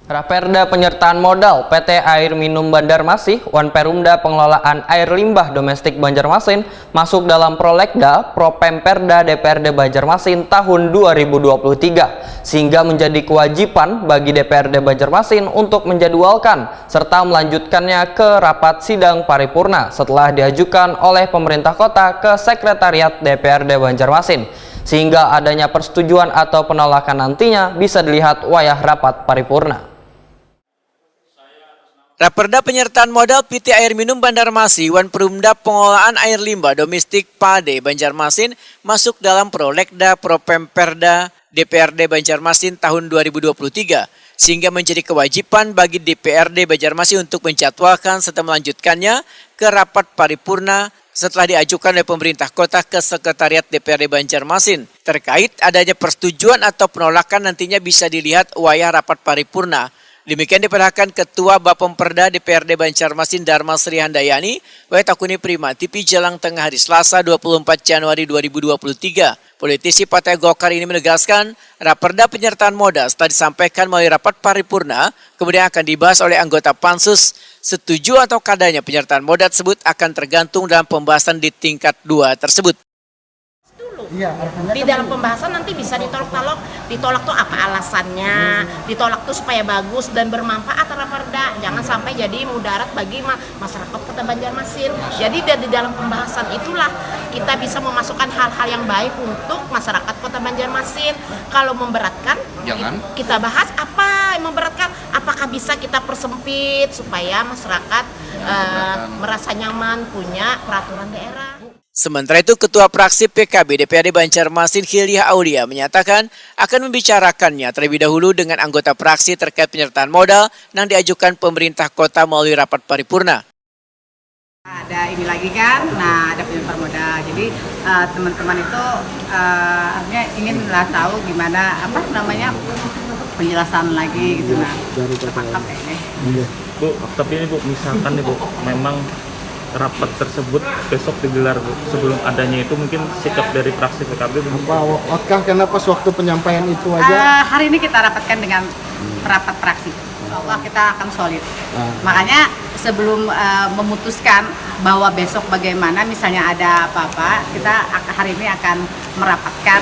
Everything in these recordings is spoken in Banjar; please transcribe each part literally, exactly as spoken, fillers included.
Raperda Penyertaan Modal P T Air Minum Banjarmasin wan Perumda Pengelolaan Air Limbah Domestik Banjarmasin masuk dalam Prolegda Propemperda D P R D Banjarmasin tahun dua ribu dua puluh tiga, sehingga menjadi kewajiban bagi D P R D Banjarmasin untuk menjadwalkan serta melanjutkannya ke rapat sidang paripurna setelah diajukan oleh pemerintah kota ke Sekretariat D P R D Banjarmasin, sehingga adanya persetujuan atau penolakan nantinya bisa dilihat wayah rapat paripurna. Raperda Penyertaan Modal P T Air Minum Banjarmasin wan Perumda Pengelolaan Air Limbah Domestik P A D Banjarmasin masuk dalam Prolegda Propemperda D P R D Banjarmasin tahun dua ribu dua puluh tiga, sehingga menjadi kewajiban bagi D P R D Banjarmasin untuk menjadwalkan serta melanjutkannya ke rapat paripurna setelah diajukan oleh pemerintah kota ke Sekretariat D P R D Banjarmasin. Terkait adanya persetujuan atau penolakan nantinya bisa dilihat wayah rapat paripurna. Demikian diperhatikan Ketua Bapemperda D P R D Banjarmasin Darma Sri Handayani, wayah takuni Prima T V Jalang Tengah hari Selasa dua puluh empat Januari dua ribu dua puluh tiga. Politisi Partai Golkar ini menegaskan, raperda penyertaan modal setelah disampaikan melalui rapat paripurna, kemudian akan dibahas oleh anggota pansus. Setuju atau kadanya penyertaan modal tersebut akan tergantung dalam pembahasan di tingkat dua tersebut. Iya, di dalam pembahasan nanti bisa ditolak-tolak, ditolak tuh apa alasannya, ditolak tuh supaya bagus dan bermanfaat raperda, jangan sampai jadi mudarat bagi ma- masyarakat Kota Banjarmasin. Jadi di dalam pembahasan itulah kita bisa memasukkan hal-hal yang baik untuk masyarakat Kota Banjarmasin. Kalau memberatkan, jangan. Kita bahas apa yang memberatkan, apakah bisa kita persempit supaya masyarakat uh, merasa nyaman punya peraturan daerah. Sementara itu, Ketua Praksi P K B D P R D Banjarmasin Hilliah Aulia menyatakan akan membicarakannya terlebih dahulu dengan anggota praksi terkait penyertaan modal yang diajukan pemerintah kota melalui rapat paripurna. Ada ini lagi kan, nah ada penyertaan modal. Jadi uh, teman-teman itu uh, artinya ingin lah tahu gimana apa namanya penjelasan lagi gitu nah. Tertangkap ya ini. Bu, tapi ini Bu, misalkan nih Bu, memang rapat tersebut besok digelar Bu. Sebelum adanya itu mungkin sikap dari praksi P K B begitu. Apa, apakah karena pas waktu penyampaian itu aja? Uh, hari ini kita rapatkan dengan rapat praksi. Insya Allah kita akan solid. Uh. Makanya sebelum uh, memutuskan bahwa besok bagaimana misalnya ada apa-apa, kita hari ini akan merapatkan,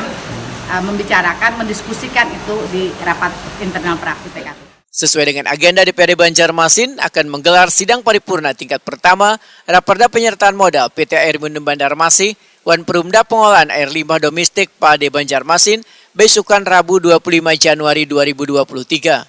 uh, membicarakan, mendiskusikan itu di rapat internal praksi P K B. Sesuai dengan agenda, D P R D Banjarmasin akan menggelar sidang paripurna tingkat pertama Raperda Penyertaan Modal P T Air Minum Banjarmasin wan Perumda Pengolahan Air Limbah Domestik P A D Banjarmasin besukan Rabu dua puluh lima Januari dua ribu dua puluh tiga.